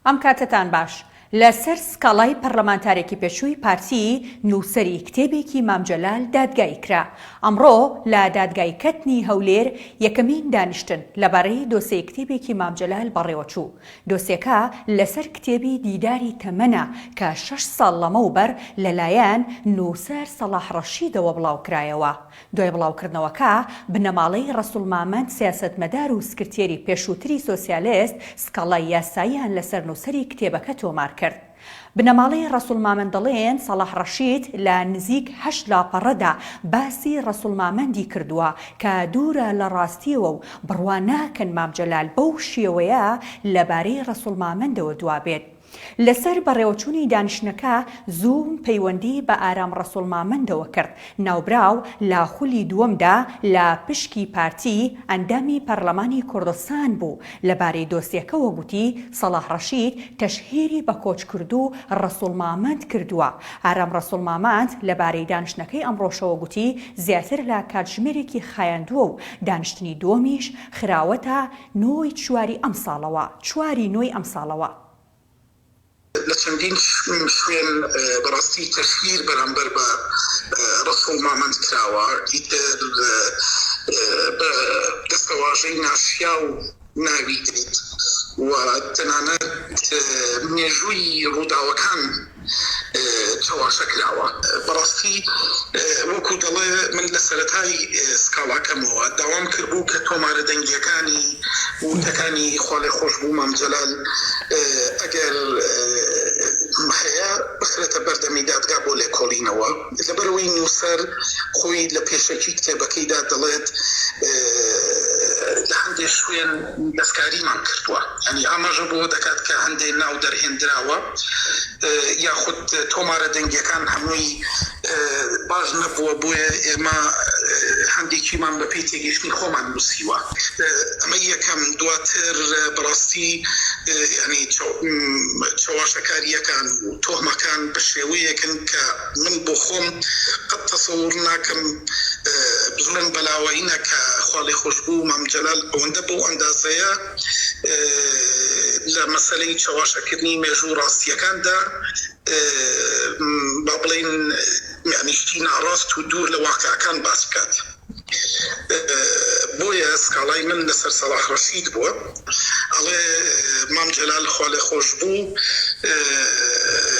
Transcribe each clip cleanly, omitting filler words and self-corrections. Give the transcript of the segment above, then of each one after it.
ئەم کاتەتان باش. لەسەر سکاڵای پەرلەمانتارێکی پێشووی پارتی، نووسەری کتێبێکی مام جەلال دادگایی کرا. ئەمڕۆ لە دادگای کەتنی هەولێر یەکەمین دانیشتن لەبارەی دۆسێی کتێبێکی مام جەلال بەڕێوەچوو. دۆسیەکە لەسەر کتێبی دیداری تەمەنە کە شەش ساڵ لەمەوبەر لەلایەن نووسەر سەڵاح ڕەشیدەوە بڵاوکرایەوە. دوای بڵاوکردنەوەکە، بنەماڵەی ڕەسوڵ مامەند سیاسەتمەدار و سکرتێری پێشووتری سۆسیالست سکاڵای یاساییان لەسەر نووسەری کتێبەکە تۆمار کرد. بنەماڵەی ڕەسوڵ مامەند دەڵێن سەڵاح ڕەشید لە نزیک هەشت لاپەڕەدا باسی ڕەسوڵ مامەندی کردووە کە دوورە لە ڕاستییەوە و بڕوا ناکەن مام جەلال بەو شێوەیە لەبارەی ڕەسوڵ مامەندەوە دوابێت. لەسەر بەڕێوەچوونی دانیشتنەکە زووم پەیوەندی بە ئارام ڕەسوڵ مامەندەوە کرد، ناوبراو لە خولی دووەمدا لە پشکی پارتی ئەندامی پەرلەمانی کوردستان بوو، لەبارەی دۆسیەکەوە گوتی، سەڵاح ڕەشید تەشهیری بە کۆچکردوو ڕەسوڵ مامەند کردووە. ئارام ڕەسوڵ مامەند لەبارەی دانیشتنەکەی ئەمڕۆشەوە گوتی، زیاتر لە کاتژمێرێکی خایاندووە و دانیشتنی دووەمیش خراوەتە نۆی چواری ئەمساڵەوە چواری نۆی ئەمساڵەوە. لە چەندین شوێن بەڕاستی تەشهیر بەرامبەر بە ڕەسوڵ مامەند کراوە، ئیتر بە دەستەواژەی ناشیاو ناوی دێت و تەنانەت مێژووی ڕووداوەکان چەواشە کراوە. بەڕاستی وەکو دەڵێ من لە سەرەتای سکاڵاکەمەوە داوام کردبوو کە تۆمارە دەنگییەکانی وتەکانی خوالێخۆشبوو مام جەلال ئەگەر هەیە بخرێتە بەردەمی دادگا بۆ لێکۆڵینەوە. لەبەرئەوەی نووسەر خۆی لە پێشەکی کتێبەکەیدا دەڵێت لە هەندێ شوێن دەستکاریمان کردووە، یانی ئاماژە بەوە دەکات کە هەندێ ناو دەرهێندراوە یاخود تۆمارە دەنگیەکان هەمووی باش نەبووە بۆیە ئێمە هەندێکیمان بە پێی تێگەیشتنی خۆمان نووسیوە. ئەمە یەکەم، دواتر بەڕاستی یانی چەواشەکارییەکان و تۆهمەکان بە شێوەیەکن کە من بۆ خۆم قەت تەسەوڕ ناکەم بڵێم بەلاوەینە کە خوالێخۆشبوو مام جەلال ئەوەندە بەو ئەندازەیە لە مەسەلەی چەواشەکردنی مێژوو و ڕاستییەکاندا با بڵێین یانی شتی ناڕاست و دوور لە واقیعەکان باس بکات. بۆیە سکاڵای من لەسەر سەڵاح ڕەشید بووە. ئەڵێ مام جەلال خوالێخۆشبوو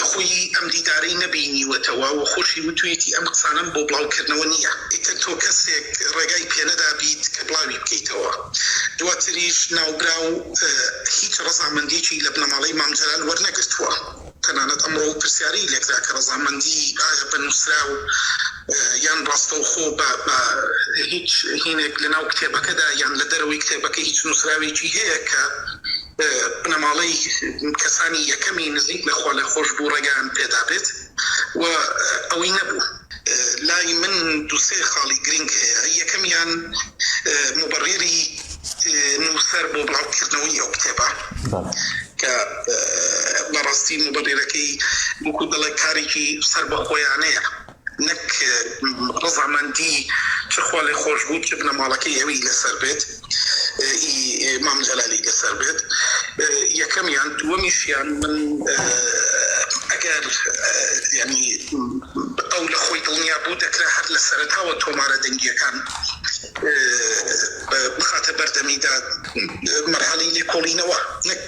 خۆی ئەم دیدارەی نەبینیوەتەوە و خۆشی وتویەتی ئەم قسانەم بۆ بڵاوکردنەوە نییە. ئیتر تۆ کەسێک ڕێگای پێنەدابیت کە بڵاوی بکەیتەوە. دواتریش ناوبراو هیچ ڕەزامەندیەکی لە بنەماڵەی مام جەلال وەرنەگرتووە. تەنانەت ئەمڕۆ ئەو پرسیارەی لێکرا کە ڕەزامەندی ئایا بە نووسراو یان ڕاستەوخۆ بە بە هیچ هینێک لە ناو کتێبەکەدا یان لە دەرەوەی کتێبەکە هیچ نووسراوێکی هەیە کە بنەماڵەی کەسانی یەکەمی نزیک لە خوالێخۆشبوو ڕێگایان پێدابێت و ئەوەی نەبوو. لای من دوو سێ خاڵی گرنگ هەیە، یەکەمیان موبەڕیری نووسەر بۆ بڵاوکردنەوەی ئەو کتێبە کە بەڕاستی موبەڕیرەکەی وەکو دەڵێ کارێکی سەربەخۆیانەیە نەک ڕەزامەندی چ خوالێخۆشبوو چ بنەماڵەکەی ئەوی لەسەر بێت. ی مام جەلالی لەسەر بێت یەکەمیان دووەمیشیان من ئەگەر یانی ئەو لە خۆی دڵنیا بوو دەکرا هەر لە سەرەتاوە تۆمارە دەنگیەکان بخاتە بەردەمیدا مەرحەلەی لێکۆڵینەوە نەک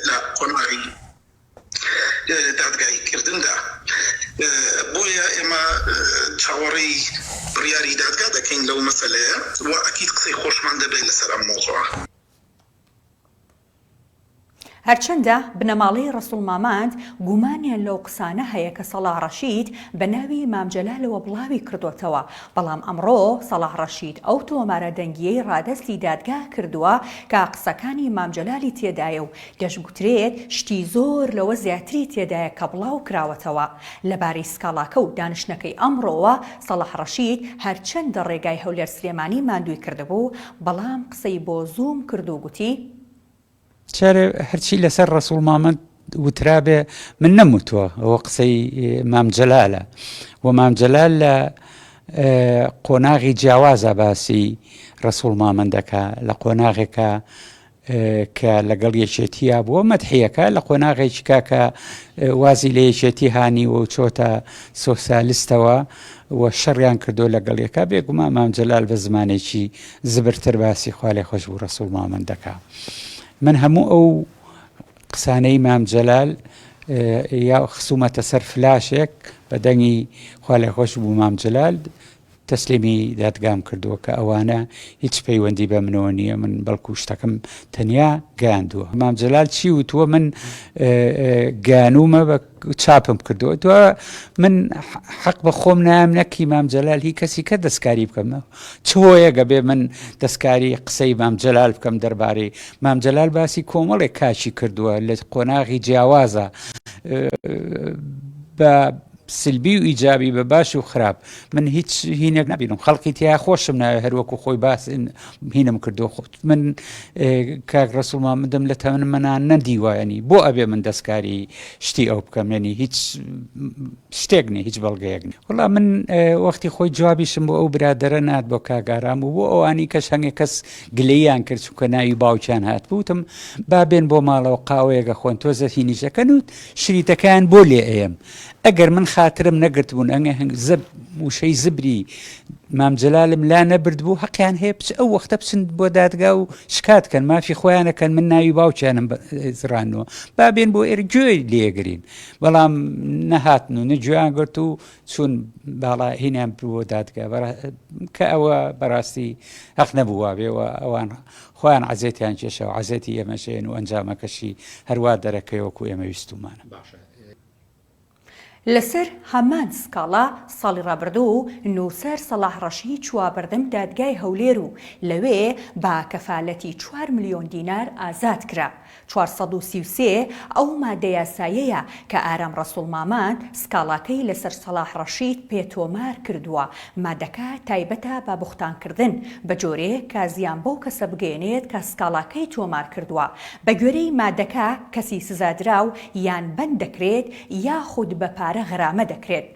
لە قۆناغی دادگایی کردندا، بۆیە ئێمە چاوەڕێی بڕیاری دادگا دەکەین لەو مەسەلەیە و ئەکید قسەی خۆشمان دەبێت لەسەر ئەم مەوزوعە. هەرچەندە بنەماڵەی ڕەسوڵ ماماند گومانیان لەو قسانە هەیە کە سەڵاح ڕەشید بە ناوی مام جەلالەوە بڵاوی کردۆتەوە، بەڵام ئەمڕۆ سەڵاح ڕەشید ئەو تۆمارە دەنگییەی ڕادەستی دادگا کردووە کە قسەکانی مام جەلالی تێدایە و دەشگوترێت شتی زۆر لەوە زیاتری تێدایە کە بڵاو کراوەتەوە. لەبارەی سکاڵاکە و دانیشتنەکەی ئەمڕۆوە، سەڵاح ڕەشید هەرچەندە ڕێگای هەولێر-سلێمانی ماندووی کردبوو، بەڵام قسەی بۆ زووم کرد و گوتی. چارێ هەرچی لەسەر ڕەسوڵ مامەند وترابێ من نەموتووە، ئەوە قسەی مام جەلالە و مام جەلال لە قۆناغی جیاوازە باسی ڕەسوڵ مامەند دەکا، لە قۆناغێکا. کە لەگەڵ یەکێتیا بووە مەدحیەکە لە قۆناغێکی کاکە وازی لە یەکێتی هانیوە و چۆتە سۆسیالستەوە و شەڕیان کردو لەگەڵ یەکا بێگومان مام جەلال بە زمانێکی زبرتر باسی خوا لێ خۆش بوو ڕەسوڵ مامەند دەکا من هەموو ئەو قسانەی مام جەلال یا خسومەتە سەر فلاشێک بە دەنگی خوا لێ خۆش بوو مام جەلال تەسلیمی دادگام کردووە کە ئەوانە هیچ پەیوەندی بە منەوە نییە من بەڵکو شتەکەم تەنیا گەیاندووە مام جەلال چی وتووە من گەیانومە بە چاپم کردووە دو من حەق بە خۆم نام نەکی مام جەلال هی کەسی کە دەستکاری بکەم چ هۆیەگە بێ من دەستکاری قسەی مام جەلال بکەم دەربارەی مام جەلال باسی کۆمەڵێک کاچی کردووە لە قۆناغی جیاوازە بە سلبی و ئیجابی بە باش و خراپ من هیچ هینێک نبینم خەڵکی تیا خۆشم ناوێ هەروەکو خۆی باس هینم کردو خۆت من کاک ڕسوڵ مامدم لە تەمن منا نەدیوایەنی بۆ ئەبێ من دەستکاری شتی ئەو بکەم یعنی هیچ شتێک نیە هیچ بەڵگەیەک نیە وڵا من وەختی خۆی جوابیشم بۆ ئەو برادەرە نات بۆ کاگارام و بۆ ئەوانی کەش هەنگێک کەس گلەییان کرد چونکە ناوی باوکیان هات بوتم با بێن بۆ ماڵەوە قاوەیەگە خۆن تۆزە هینیشەکەن و شریتەکەیان بۆ لێ ئەیەم ئەگەر من خاترم نەگرتبوون ئەنگە هەنگ زب وشەی زبری مام جەلالم لا نەبرد بوو حەقیان هەیە بچ ئەو وەختە بچن بۆ دادگا و شکات کەن مافی خۆیانەکەن من ناوی باوکیانم زڕانەوە با بێن بۆ ئێرە گوێی لێگرین بەڵام نەهاتن و نەگوێیان گرت و چون باڵا هینیان بۆ دادگا کە ئەوە بەڕاستی هەق نەبوو وابێ و ئەوان خۆیان عەزێتیان کێشا و عەزێتی ئێمەشێن و ئەنجامەکەشی هەروا دەرەکەی وەکو ئێمە ویستومانە. باشە. لەسەر هەمان سکاڵا ساڵی ڕابردوو نووسەر سەڵاح ڕەشید چووە بەردەم دادگای هەولێر و لەوێ بە کەفالەتی چوار ملیۆن دینار ئازاد کرا. 433 ئەو مادە یاسایەیە کە ئارام ڕەسوڵ مامەند سکاڵاکەی لەسەر سەڵاح ڕەشید پێ تۆمار کردووە، مادەکە تایبەتە بە بوختانکردن بە جۆرێک کە زیان بەو کەسە بگەیەنێت کە سکاڵاکەی تۆمار کردووە، بەگوێرەی مادەکە کەسی سزادراو یان بەند دەکرێت یاخود بە پارە غەرامە دەکرێت.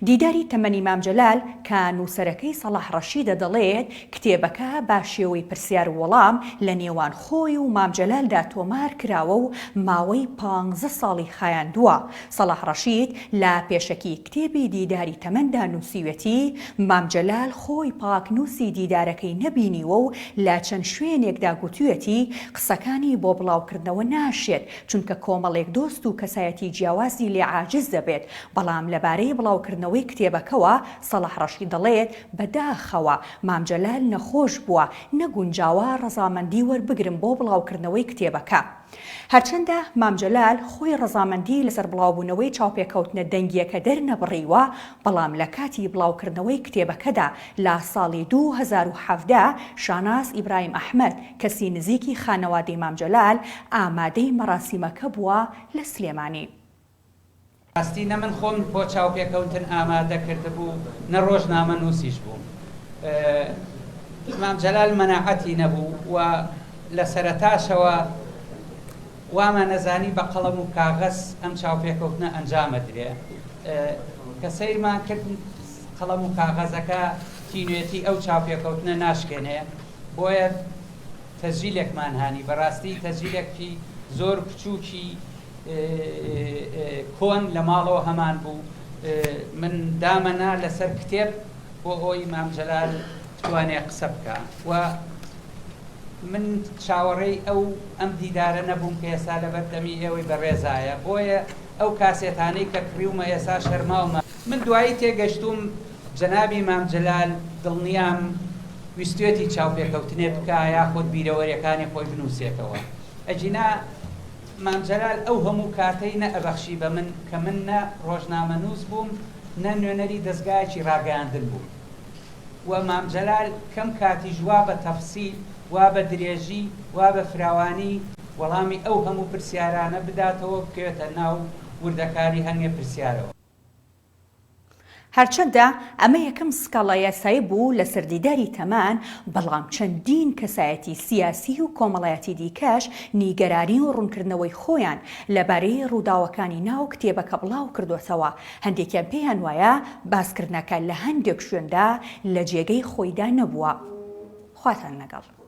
دیداری تەمەنی مام جەلال کە نووسەرەکەی سەڵاح ڕەشیدە دەڵێت، کتێبەکە بە شێوەی پرسیار و وەڵام لە نێوان خۆی و مام جەلالدا تۆمار کراوە و ماوەی پانزە ساڵی خایاندووە. سەڵاح ڕەشید لە پێشەکی کتێبی دیداری تەمەندا نووسیویەتی، مام جەلال خۆی پاکنووسی دیدارەکەی نەبینیوە و لە چەند شوێنێکدا گوتویەتی قسەکانی بۆ بڵاوکردنەوە ناشێت چونکە کۆمەڵێک دۆست و کەسایەتی جیاوازی لێ عاجز دەبێت، بەڵام لەبارەی بڵاوکردنەوەی کتێبەکەوە سەڵاح ڕەشید دەڵێت، بەداخەوە مام جەلال نەخۆش بووە، نەگونجاوە ڕەزامەندی وەربگرم بۆ بڵاوکردنەوەی کتێبەکە. هەرچەندە مام جەلال خۆی ڕەزامەندی لەسەر بڵاوبوونەوەی چاوپێکەوتنە دەنگییەکە دەرنەبڕیوە، بەڵام لە کاتی بڵاوکردنەوەی کتێبەکەدا لە ساڵی 2017 شاناز ئیبراهیم ئەحمەد، کەسی نزیکی خانەوادەی مام جەلال، ئامادەی مەراسیمەکە بووە لە سلێمانی. ڕاستی نە من خۆم بۆ چاوپێکەوتن ئامادە کردبوو نە ڕۆژنامەنووسیش بووم. مام جەلال مەناعەتی نەبوو و لە سەرەتاشەوە وامانەزانی بە قەڵەم و کاغەز ئەم چاوپێکەوتنە ئەنجام ئەدرێ. کە سەیرمان کرد قەڵەم و کاغەزەکە تینوێتی ئەو چاوپێکەوتنە ناشکێنێ، بۆیە تەسجیلێکمان هانی. بەڕاستی تەسجیلێکی زۆر بچووکی کۆن لە ماڵەوە هەمان بوو من دامەنا لەسەر کتێب بۆ ئەوەی مام جەلال بتوانێ قسە بکا و من چاوەڕێی ئەو ئەم دیدارە نەبووم کە ئێستا لەبەر دەمی ئێوەی بەڕێزایە بۆیە ئەو کاسێتانەی کە کڕیومە ئێستا شەرماومە. من دوایی تێگەشتووم جەنابی مام جەلال دڵنیام ویستوێتی چاوپێکەوتنێ بکا یاخود بیرەوەریەکانی خۆی بنووسێتەوە ئەگینا مام جەلال ئەو هەموو کاتەی نە ئەبەخشی بە من کە من نە ڕۆژنامەنووس بووم نە نوێنەری دەزگایەکی ڕاگەیاندن بووم و مام جەلال کەم کاتیش وا بە تەفسیل وا بە درێژی وا بە فراوانی وەڵامی ئەو هەموو پرسیارانە بداتەوە بکەوێتە ناو وردەکاری هەنگێ پرسیارەوە. هەرچەندە ئەمە یەکەم سکاڵا یاسایی بوو لەسەر دیداری تەمان، بەڵام چەندین کەسایەتی سیاسی و کۆمەڵایەتی دیکەش نیگەرانی و ڕوونکردنەوەی خۆیان لەبارەی ڕووداوەکانی ناو کتێبەکە بڵاوکردۆتەوە، هەندێکیان پێیان وایە باسکردنەکە لە هەندێک شوێندا لە جێگەی خۆیدا نەبووە. خواتان لەگەڵ.